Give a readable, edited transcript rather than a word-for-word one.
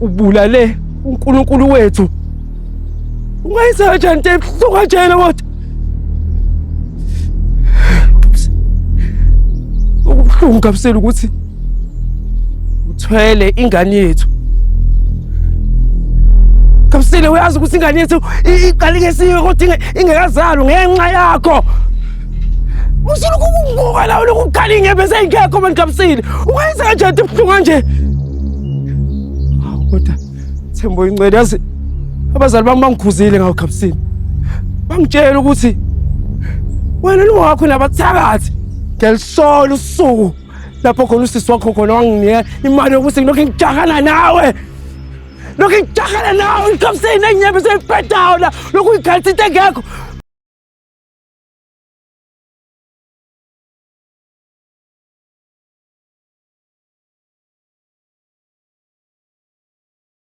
Ubulale uNkulunkulu wethu. Ungayenza kanjani into ebuhlungu kanjena kodwa? Okubuhlungu Gabisile ukuthi uthwele ingane yethu. Gabisile, uyazi ukuthi ingane yethu iqalekisiwe kodwa ingekazalwa ngenxa yakho. Usulokhu ukungibuka la, ulokhu ukhala iy'nyembezi ezingekho mani Gabisile. Ungayenza kanjani into ebuhlungu kanje? Hawu kodwa Thembo ingcwele, yazi abazali bami bangikhuzile ngawo Gabisile. Bangitshela ukuthi wena lowakho nabathakathi. Ngiyalisola usuku lapho khona usisi wakho khona wanginika imali yokuthi ngilokhu ngijahana nawe. Lokhu ngijahana nawe Gabisile, ney'nyembezi ey'bhedayo la, lokhu uyikhalisa into engekho.